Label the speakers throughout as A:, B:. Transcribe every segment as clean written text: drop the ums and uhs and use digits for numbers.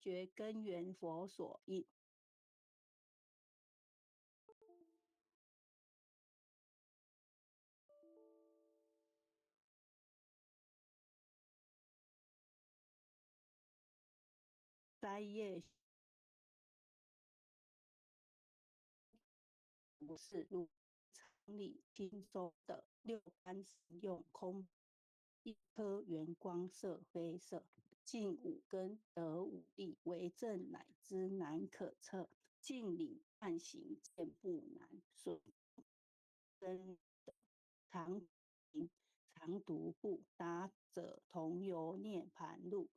A: 觉根源佛所应。斋业不是如常理轻松的六般用空，一颗圆光色非色，尽五根得五力，为正乃知难可测，尽理万行见不难，所真的常行常独步，达者同游涅盘路。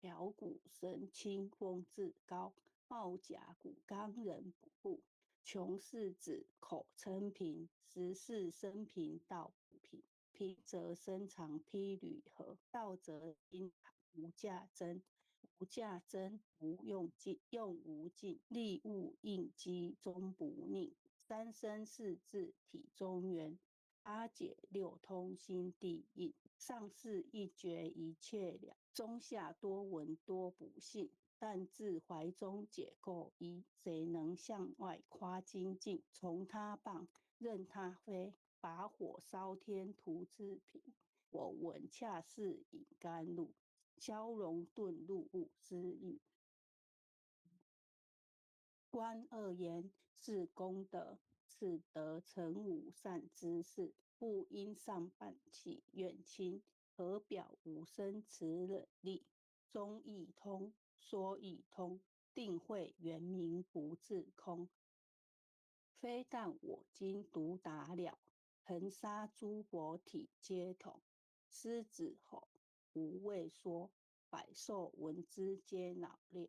A: 调骨神清风至高，帽甲骨刚人不顾。穷世子口称贫，十世生平道不平。贫则身长披履合，道则心无价真，无价真无用尽，用无尽，利物应机终不宁。三生四智体中圆，八解六通心地印。上士一觉一切了，中下多闻多不信。但自怀中解构一，谁能向外夸精进？从他谤，任他非，把火烧天徒自平。我闻恰似饮甘露，消融顿入不思议。观恶言是功德，此德成无善知识，不因上半起怨亲，何表无生此忍力？中义通。说一通，定慧圆明不自空。非但我今独达了，恒沙诸佛体皆同。狮子吼，无畏说，百兽闻之皆恼裂。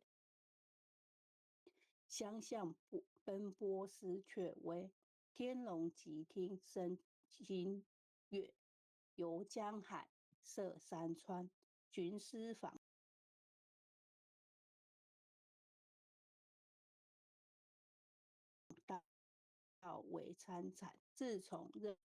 A: 相向不奔波思却威，天龙极听生心悦。游江海，涉山川，寻师访道为参禅，自从任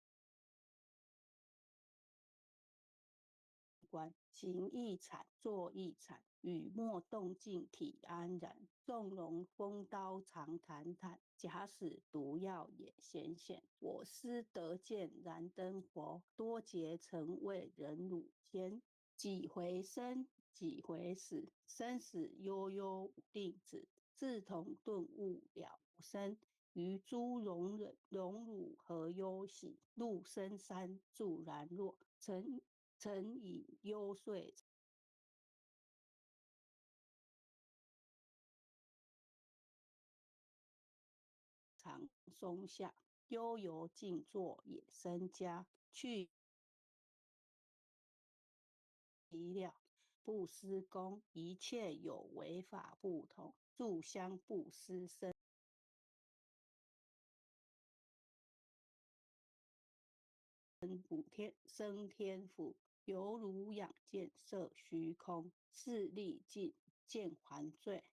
A: 观，行亦禅，坐亦禅，语默动静体安然。纵容风刀长坦坦，假使毒药也显显。我师得见燃灯佛，多劫曾为忍辱仙。几回生，几回死，生死悠悠无定止。自同顿悟了无生。于诸荣忍荣辱何忧喜？入深山住兰若，曾曾以幽邃长松下，悠游静坐野僧家，去了不思功，一切有为法不同，住相不思生。补天生天府，犹如仰见色虚空，势力尽见还罪，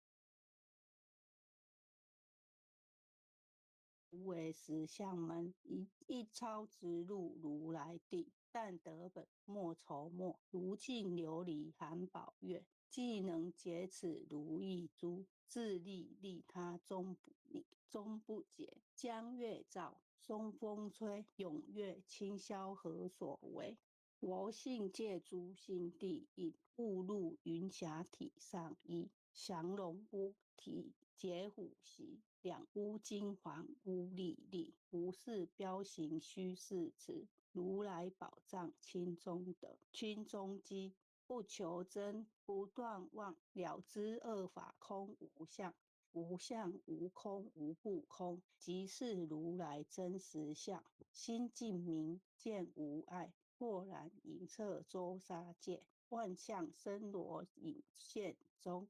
A: 无为实相门，一一超直入如来地。但得本莫愁莫，如镜琉璃含宝月，既能解此如意珠，自利利他终不逆，终不竭。江月照，松风吹，咏月清宵何所为？佛性借诸心地印，误入云霞体上衣，降龙屋体解虎席，两乌金黄乌粒粒，无是标行须是持。如来宝藏亲中得，亲中机不求真，不断妄，了知二法空无相，无相无空无不空，即是如来真实相。心净明见无碍，豁然莹彻周沙界，万象森罗隐现中，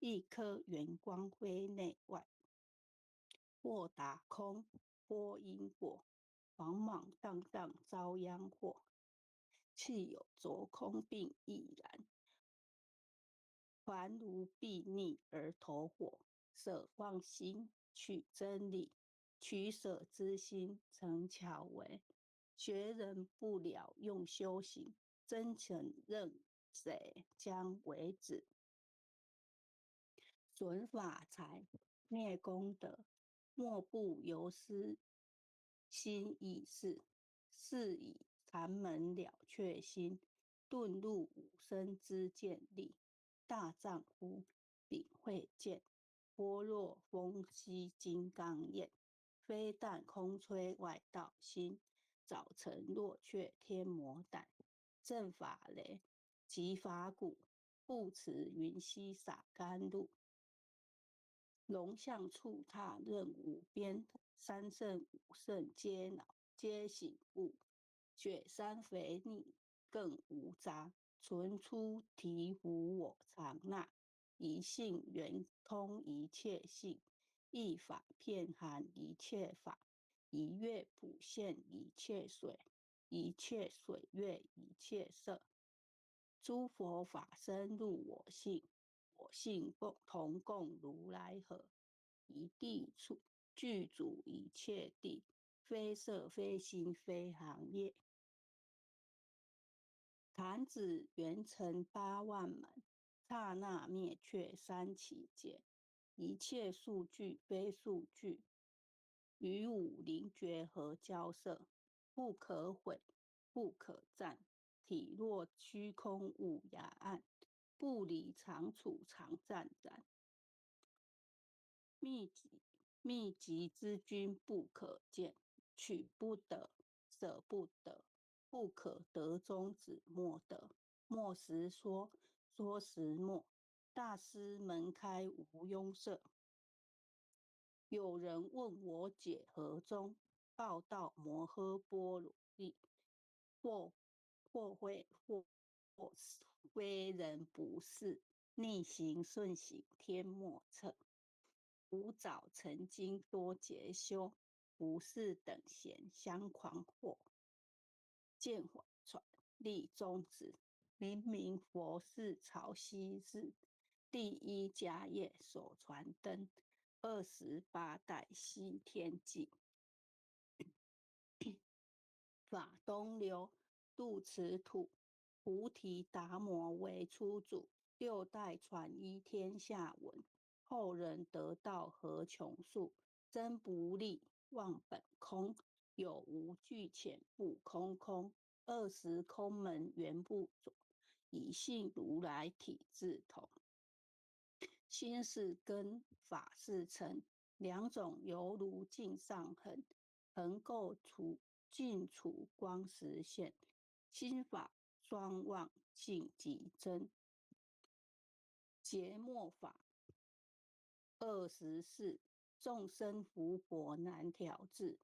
A: 一颗圆光非内外，豁达空波因果。莽莽荡荡遭殃祸，气有着空病亦然。凡如避逆而投火，舍妄心取真理，取舍之心成巧为。学人不了用修行，真诚认谁将为止。损法财，灭功德，莫不由是心意识。是以禅门了却心，顿入五身之见力。大丈夫秉慧见，般若风息金刚焰，非但空摧外道心，早晨若却天魔胆，正法雷击法鼓，护持云溪洒甘露。龙象触踏任无边，三圣五圣皆脑皆醒悟，雪山肥腻更无杂，纯出醍醐我常纳，一性圆通一切性，一法遍含一切法，一月普现一切水，一切水月一切色，诸佛法身入我性。我性共同共如来合，一地处具足一切地，非色非心非行业。弹指圆成8万门，刹那灭却三期劫，一切数据非数据，与五灵觉合交涉，不可毁，不可占，体若虚空无涯岸。不离常处常湛然，密集密集之君不可见，取不得，舍不得，不可得中止莫得。莫时说，说时莫。大师门开无庸舍。有人问我解何宗，报道摩诃般若力，或或会或或非人不是，逆行顺行天莫测。吾早曾经多劫修，不是等闲相狂惑。见法传立宗旨，明明佛是曹溪日，第一家业所传灯，28代西天记。法东流入此土。菩提达摩为初祖，六代传医天下闻。后人得道何穷数？真不立，忘本空，有无俱浅不空空。二十空门原不着，以性如来体自同。心是根，法是尘，两种犹如镜上痕，横构除尽除光实现心法。双妄性即真，结末法24，众生福薄难调治，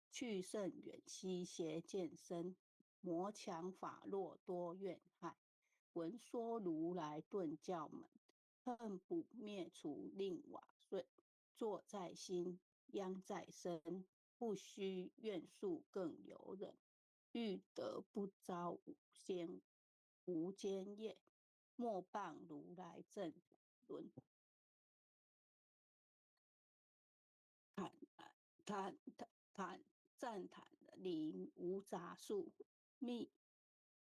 A: 去圣远兮邪见身，魔强法弱多怨害，闻说如来顿教门，恨不灭除令瓦碎，坐在心，殃在身，不须怨诉更有忍。欲得不遭无间无间业，莫谤如来正轮。坦坦坦赞叹灵无杂数，密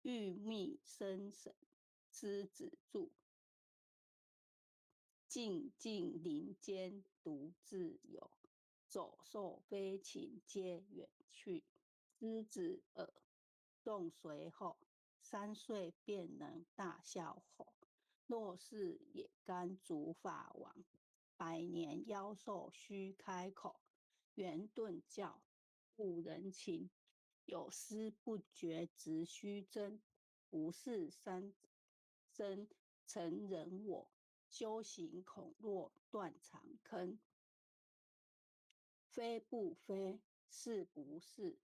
A: 欲密生神之子住，静静林间独自游，走兽飞禽皆远去。狮子耳动随后，3岁便能大笑吼。若是野干竹法王，百年妖兽须开口。圆顿教悟人情，有思不觉直须真。不是三真成人我，修行恐若断肠坑。非不非，是不是？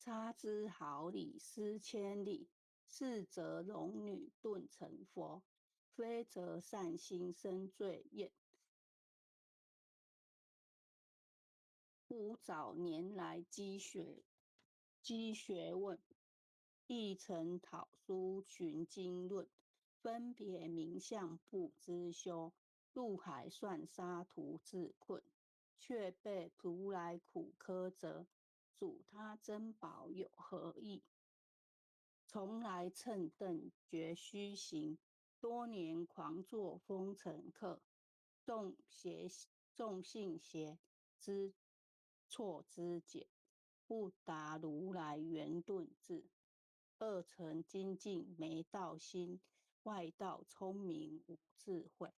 A: 差之毫厘，失千里。是则龙女顿成佛，非则善心生罪业。吾早年来积学问，亦曾讨书寻经论，分别名相不知修，入海算沙徒自困，却被如来苦苛责。主他珍宝有何益？从来蹭蹬绝虚行，多年狂作风尘客。众邪众性邪知错知解，不达如来圆顿智。二乘精进没道心，外道聪明无智慧。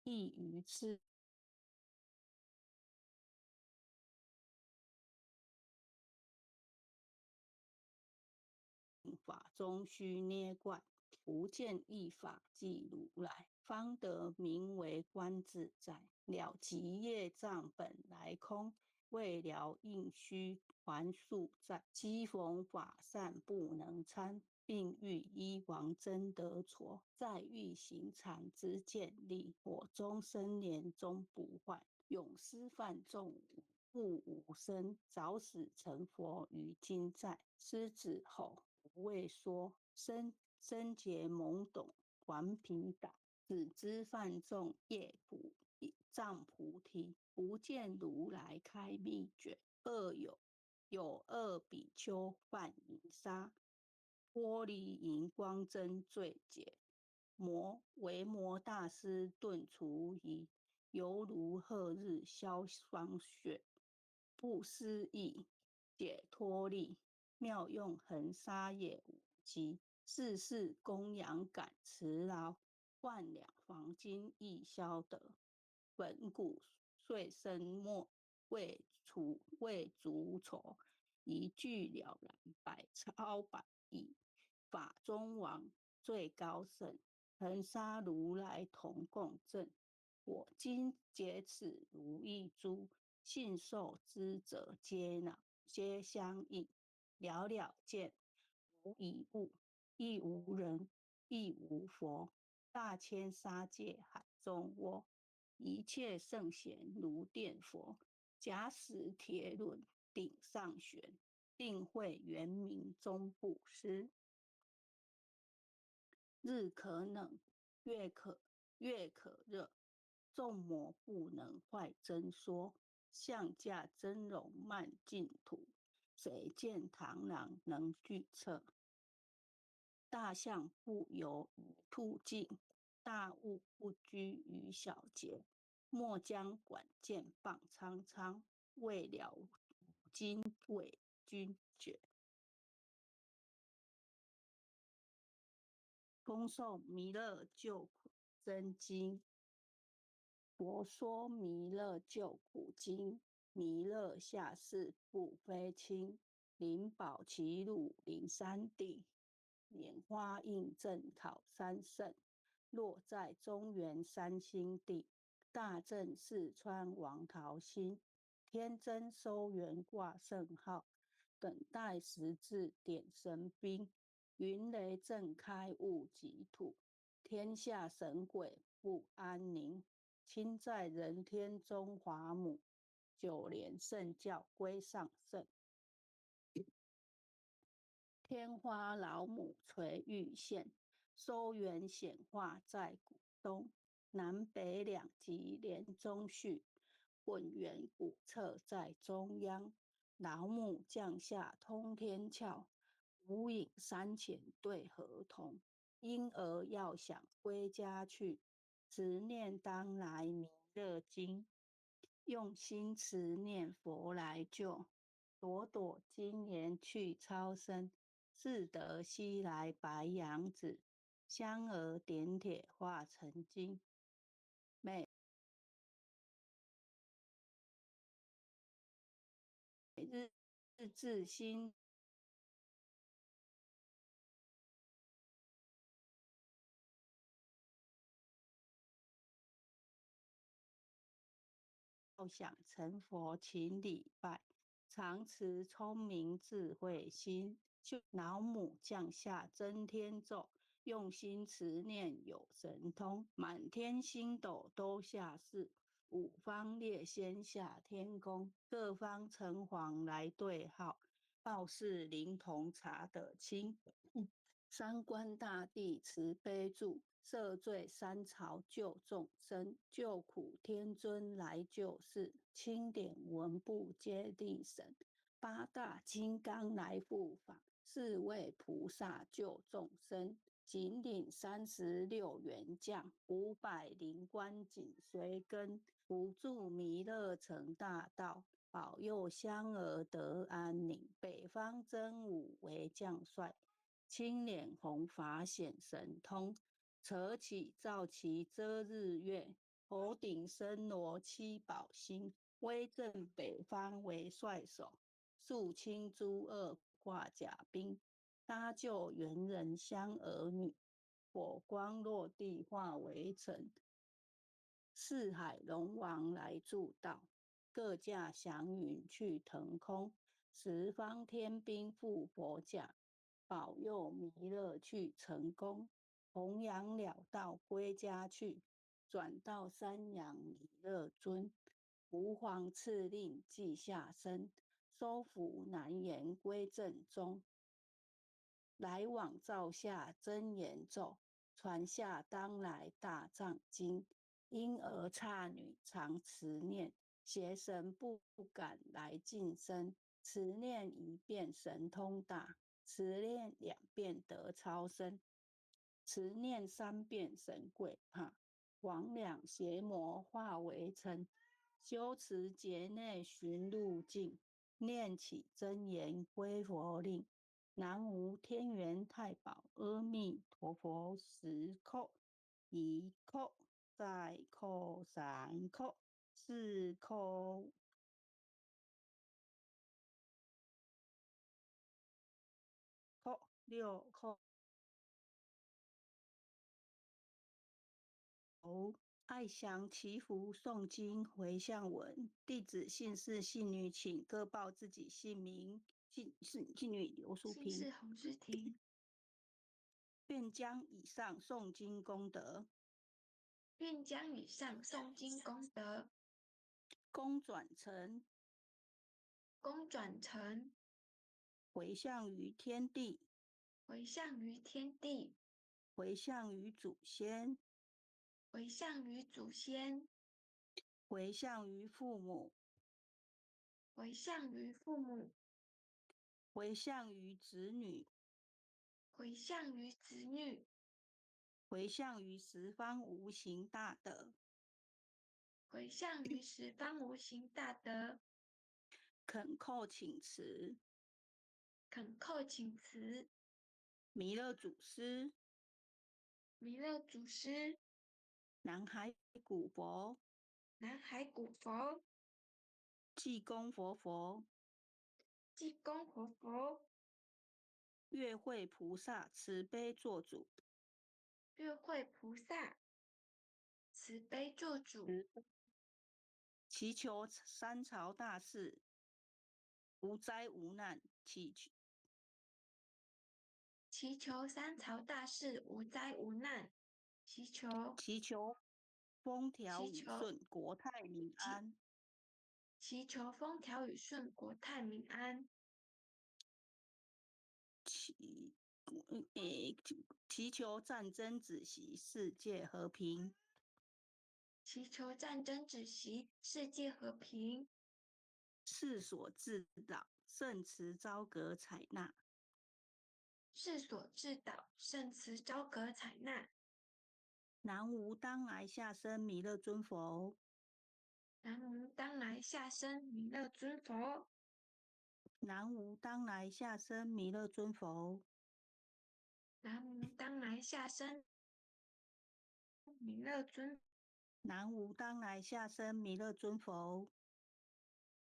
A: 亦愚痴法中须捏贯，无见一法即如来，方得名为观自在。了即业障本来空，未了应须还宿债。机逢法善不能参，并欲依王真得挫。再欲行禅之见力，火中生莲终不坏。永思犯众不无生，早死成佛于今在。狮子吼，无畏说，身身结懵懂，顽皮打，只知犯众业苦障菩提，不见如来开秘诀。恶有有恶比丘犯淫杀，玻璃荧光真罪解。魔为魔大师顿除疑，犹如贺日消霜雪。不思议解脱力，妙用恒沙也无极。世事供养感慈劳，万两黄金亦消得。本古岁生末未除未足筹，一句了然百超百亿。法中王最高圣，恒沙如来同共证。我今解此如意珠，信受之者皆脑皆相应。了了见无一物，亦无人，亦无佛。大千沙界海中窝，一切圣贤如电佛。假使铁轮顶上悬，定会圆明终不失。日可冷，月可热，众魔不能坏真说。相驾真容慢净土，谁见螳螂能具测？大象不游于兔径，大物不居于小节。莫将管剑傍苍苍，未了今为君绝。恭诵弥勒救苦真经。佛说弥勒救苦经，弥勒下世不非亲，灵宝齐鲁灵山地，莲花印证考三圣，落在中原三星地，大正四川王桃心，天真收元挂圣号，等待时至点神兵，云雷震开悟极土，天下神鬼不安宁。亲在人天中华母，九莲圣教归上圣。天花老母垂玉线，收元显化在古东，南北两极连中续，混元古册在中央。老母降下通天窍，无影山前对河童。婴儿要想归家去，持念当来弥勒经，用心持念佛来救。朵朵金莲去超生，自得西来白羊子，香儿点铁化成金。每日自心想成佛，勤礼拜，常持聪明智慧心。就老母降下真天咒，用心持念有神通，满天星斗都下世，五方列仙下天宫，各方城隍来对号，报事灵童查得清。三官大帝慈悲助，赦罪三朝救众生，救苦天尊来救世，清点文部揭谛神，八大金剛來護法，四位菩薩救眾生。緊領36員將，500靈官緊隨跟，扶助彌勒成大道，保佑香兒得安寧。北方真武為將帥，青臉紅髮顯神通，扯起皂旗遮日月，頭頂森羅七寶星，威震北方為帥首，肅清諸惡掛甲兵。搭救猿人香兒女，火光落地化為塵。四海龍王來助道，各駕祥雲去騰空。十方天兵護佛駕，保佑彌勒去成功。弘揚了道歸家去，轉到三陽彌勒尊。吾皇敕令即下生，收服難言歸正宗。來往造下真言咒，傳下當來大藏經。嬰兒剎女常持念，邪神不敢來近身。持念一遍神通大，持念兩遍得超生，持念三遍神鬼怕。魍魎邪魔化為塵。修持劫內尋路徑，念起真言歸佛令。南無天元太保阿彌陀佛，十叩，一叩，再叩，三叩，四叩，叩，六叩。愛祥祈福誦經迴向文，弟子姓氏姓女，請各報自己姓名。姓氏姓女劉淑
B: 萍，姓氏洪诗婷。
A: 願將以上誦經功德，
B: 願將以上誦經功德，
A: 功轉成，
B: 功轉成，
A: 迴向於天地，
B: 迴向於天地，
A: 迴向於祖先，
B: 迴向於祖先，
A: 迴向於父母，
B: 迴向於父母。
A: 迴向於子女，
B: 迴向於子女，
A: 迴向於十方無形大德，
B: 迴向於十方無形大德。
A: 懇叩請辭，
B: 懇叩請辭。
A: 彌勒祖師，
B: 彌勒祖師，
A: 南海古佛，
B: 南海古佛，
A: 濟公活佛。
B: 濟公活佛，
A: 月會菩薩慈悲作主，
B: 月會菩薩慈悲作主，
A: 祈求三朝大事無災無難，祈求
B: 祈求三朝大事無災無難，祈求
A: 祈求風調雨順，國泰民安。
B: 祈求風調雨順，國泰民安。
A: 祈求戰爭止息，世界和平。
B: 祈求戰爭止息，世界和平。
A: 世所至導，聖慈昭閣採納。
B: 世所至導，聖慈昭閣採納。
A: 南無當來下生彌勒尊佛。
B: 南無當來下生彌勒尊佛。
A: 南無當來下生彌勒尊佛。
B: 南無當來下生彌勒尊。
A: 南無當來下生彌勒尊佛。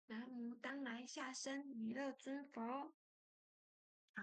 B: 南無當來下生彌勒尊佛。